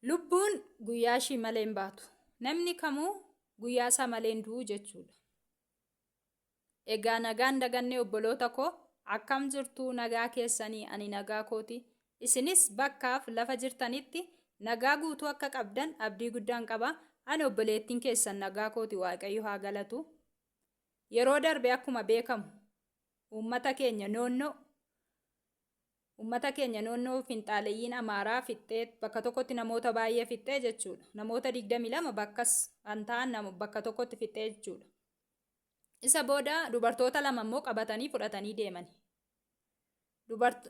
Lubbuun guyyaa ishii malee hin baatu. Namni kamuu guyyaa isaa malee hin du'u jechuudha. Egaa nagaan dagannee obboloota koo akkam jirtuu nagaa keessanii ani nagaa kooti. Isinis bakkaaf lafa jirtanitti nagaa guutuu akka qabdan abdii guddaan qaba. Ani obboleettiin keessan nagaa kooti Waaqayyo haa galatu. Yeroo darbe akkuma beekamu uummata keenya noonnoo Uummata keenya noonnoo finxaaleyyiin Amaaraa fixxee bakka tokkotti namoota baay'ee fixxee jechuudha. Namoota 22 bakkas kan ta'an bakka tokkotti fixxee jechuudha. Isa booda dubartoota lama immoo qabatanii fudhatanii deemani.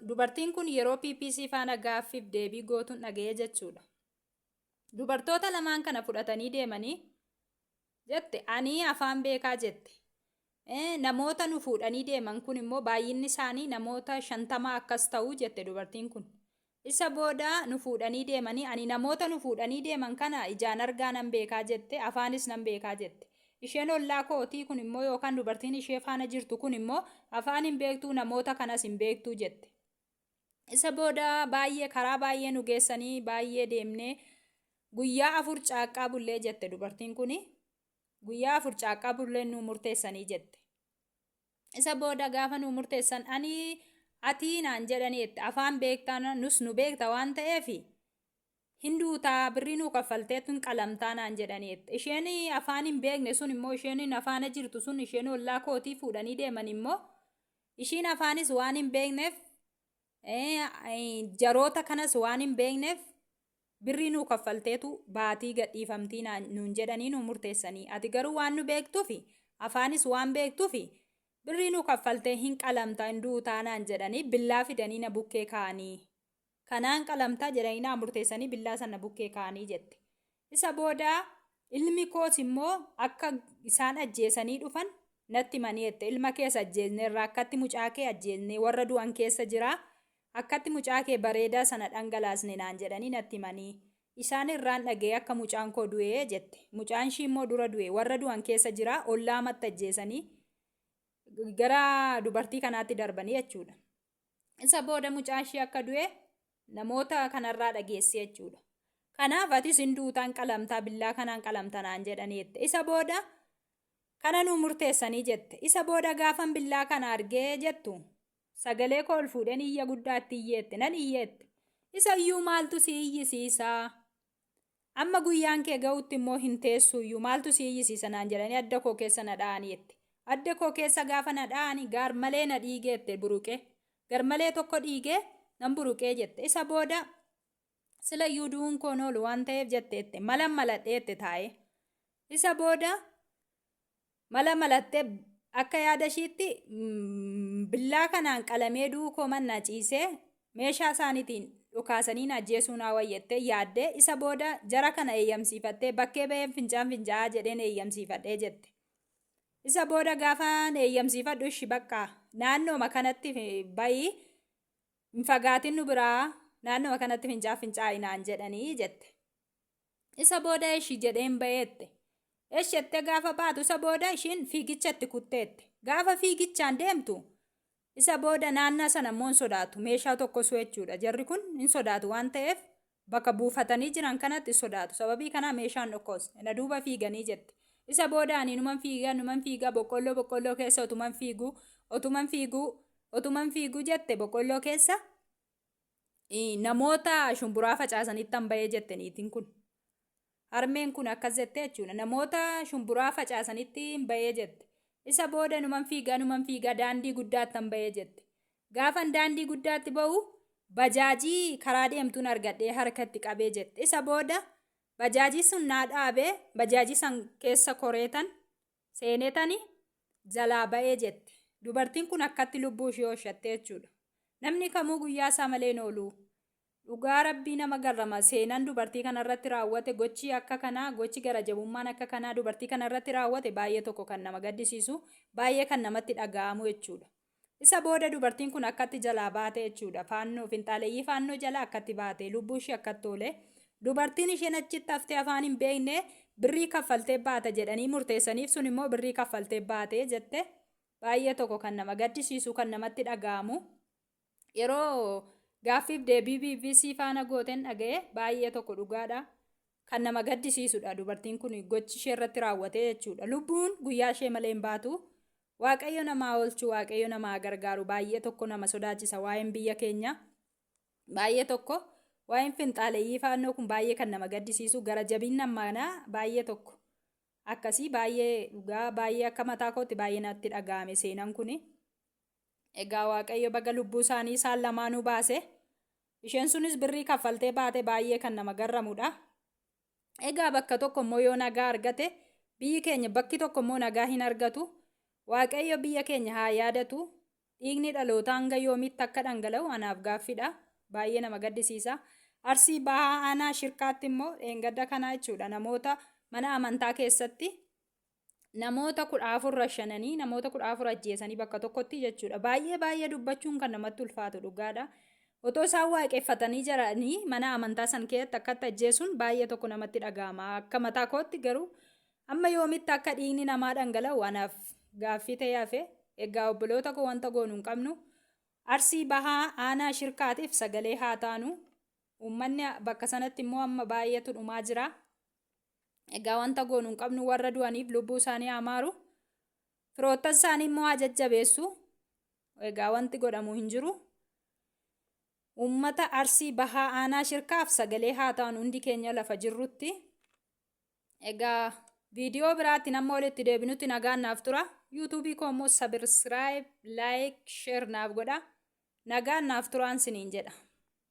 Dubartiin kun yeroo PPC faana gaaffiif deebii gootuun dhaga'ee jechuudha. Dubartoota lamaan kana fudhatanii deemanii jette ani afaan beekaa jette. Namoota nu fuudhanii deeman kun immoo baay'inni isaanii namoota 50 akkas ta'u jette dubartiin kun. Isa booda nu fuudhanii deemanii ani namoota nu fuudhanii deeman kana ijaan argaa nan beekaa jette afaanis nan beekaa jette. Isheen ollaa kootii kun immoo yookaan dubartiin ishee faana jirtu kun immoo afaan hin beektuu namoota kanas hin beektuu jette. Isa booda baay'ee karaa baay'ee nu geessanii baay'ee deemnee guyyaa 4 caaqqaa bullee jette dubartiin kuni. Guyyaa 4 caaqqaa bullee nu murteessanii jette. Isa booda gaafa nu murteessan ani atii naan jedhanii jette afaan beektaa nus nu beekta waan ta'eef hin duutaa birrii nuu kaffalteetu hin qalamtaa naan jedhanii jette. Isheen afaan hin beekne sun immoo isheen afaana jirtu sun isheen ollaa kootii fuudhanii deeman immoo Ishiin afaanis waan hin beekneef jaroota kanas waan hin beekneef birrii nuu kaffalteetu baatii gadhiifamtii nuun jedhanii nuu murteessanii. Ati garuu waan nu beektuufi afaanis waan beektuufi birrii nuu kaffaltee hin qalamta hin duutaa naan jedhanii billaa fidanii na bukkee kaa'anii. Kanaan qalamta jedhanii naa murteessanii billaa sana bukkee kaa'anii jette. Isa booda ilmi koos immoo akka isaan ajjeesanii dhufan natti himanii jette. Ilma kees ajjeesneerra akkatti mucaa kee ajjeesnee warra du'an keessa jira. Akkatti mucaa kee bareedaa sana dhangalaasne naan jedhanii natti himanii. Isaan irraan dhaga'ee akka mucaan koo du'ee jette. Mucaan ishii immoo dura du'e warra du'an keessa jira ollaamatti ajjeesanii gara dubartii kanaatti darbanii jechuudha. Isa booda mucaan ishee akka du'e namoota kanarraa dhageesse jechuudha. Kanaaf atis hin duutaan qalamtaa billaa kanaan qalamta naan jedhanii jette. Isa booda kana nuu murteessanii jette. Isa booda gaafan billaa kana argee jettu sagalee koo ol fuudheen iyya guddaatti iyyeette nan iyyeette. Isa iyyuu maaltu si iyyisiisaa? Amma guyyaan kee ga'utti immoo hin teessuuyyuu maaltu si iyyisiisa naan jedhanii adda koo keessa na dha'anii jette. Adda koo keessa gaafa na dha'anii gaar malee na dhiigee jette buruqee. Gar malee tokko dhiigee nan buruqee jette. Isa booda silayyuu du'uun koon oolu waan ta'eef jette jette. Malan maladhee jette taa'ee. Isa booda Mala malattee akka yaada ishiitti billaa kanaan qalamee du'uu koo mannaa ciisee meeshaa isaaniitiin dhukaasanii na ajjeesuu naa wayya jettee yaaddee isa booda jara kana eeyyamsiifattee bakkee ba'een fincaan fincaa'aa jedheen eeyyamsiifadhee jette. Isa booda gaafaan eeyyamsiifadhu ishi baqqaa naannooma kanatti bayii hin fagaatin nu biraa naannooma kanatti fincaa fincaa'i naan jedhanii jette. Isa booda eshi jedheen ba'eette. Eshi jettee gaafa baatu isa booda ishiin fiigicha itti kutteette. Gaafa fiigichaan deemtu isa booda naannaa sana immoo hin sodaatu. Meeshaa tokkosuu jechuudha. Jarri kun hin sodaatu waan ta'eef bakka buufatanii jiran kanatti hin sodaatu. Sababii kanaa meeshaan dhokkoosne. Na duuba fiiganii jette. Isa booda ani numan fiigaa numan fiigaa boqqolloo boqqolloo keessa otuman fiiguu otuman fiiguu otuman fiiguu jette boqqolloo keessa namoota shumburaa facaasanittan bahee jette niitiin kun. Harmeen kun akkas jette jechuudha. Namoota shumburaa facaasanitti hin bahee jette. Isa booda numan fiigaa numan fiigaa daandii guddaattan bahee jette. Gaafan daandii guddaatti bahu bajaajii karaa deemtuun argadhee harkatti qabee jette. Isa booda bajaajii sun naa dhaabee bajaajii san keessa koreetan seenetani jalaa ba'ee jette. Dubartiin kun akkatti lubbuu ishee ooshatte jechuudha. Namni kamuu guyyaa isaa malee hin oolu. Dhugaa rabbii nama garrama seenan dubartii kanarratti raawwate gochi akka kanaa gochi gara jabummaan akka kanaa dubartii kanarratti raawwate baay'ee tokko kan nama gaddisiisu baay'ee kan namatti dhaga'amu jechuudha. Isa booda dubartiin kun akkatti jalaa baate jechuudha. Faannoo finxaaleyyii faannoo jalaa akkatti baate lubbuu ishee akkatti oole. Dubartiin isheen achitti haftee afaan hin beekne birrii kaffaltee baata jedhanii murteessaniif sun immoo birrii kaffaltee baate jette. Baay'ee tokko kan nama gaddisiisu kan namatti dhaga'amu. Yeroo Gaaffiif deebii bbc faana gooten dhaga'e baay'ee tokko dhugaadha. Kan nama gaddisiisudha dubartiin kun gochi ishee irratti raawwate jechuudha. Lubbuun guyyaa ishee malee hin baatu. Waaqayyo namaa oolchu, Waaqayyo namaa gargaaru baay'ee tokko nama sodaachisa waa'een biyya keenya. Baay'ee tokko waa'een finxaaleyyii faannoo kun baay'ee kan nama gaddisiisu gara jabinna manaa baay'ee tokko. Akkasii baay'ee dhugaa baay'ee akka mataa kootti baay'ee natti dhaga'ame seenan kuni. Egaa Waaqayyo baga lubbuu isaanii isaan lamaanuu baase. Isheen sunis birrii kaffaltee baate baay'ee kan nama garramudha. Egaa bakka tokko immoo yoo nagaa argate biyyi keenya bakki tokko immoo nagaa hin argatu. Waaqayyo biyya keenya haa yaadatu. Dhiigni dhalootaa hanga yoomiitti akka dhangala'u anaaf gaaffidha. Baay'ee nama gaddisiisa. Arsii Bahaa Aanaa Shirkaatti immoo dheengadda kanaa jechuudha namoota mana amantaa keessatti namoota 14 rashananii namoota 14 ajjeesanii bakka tokkotti jechuudha. Baay'ee baay'ee dubbachuun kan namatti ulfaatu dhugaadha. Otoo isaan waaqeffatanii jiranii mana amantaa san keessatti akkatti ajjeesuun baay'ee tokko namatti dhaga'ama. Akka mataa kootti garuu amma yoomitti akka dhiigni namaa dhangala'u anaaf gaaffii ta'ee hafe. Egaa obboloota koo wanta goonu hin qabnu. Arsii Bahaa Aanaa Shirkaatiif sagalee haa taanu. Uummanni bakka sanatti immoo amma baay'eetu dhumaa jira. Egaa wanta goonu hin qabnu warra du'aniif lubbuu isaanii haa maaru. Firoottan isaanii immoo haa jajjabeessu. Egaa wanti godhamu hin jiru. Uummata Arsii Bahaa Aanaa Shirkaaf sagalee haa taanu hundi keenya lafa jirrutti. Egaa viidiyoo biraatti amma walitti deebinutti nagaan naaf tura. Yuutuubii koo immoo sabirsiraayib, laayik, sheer naaf godha. Nagaan naaf turaan siniin jedha.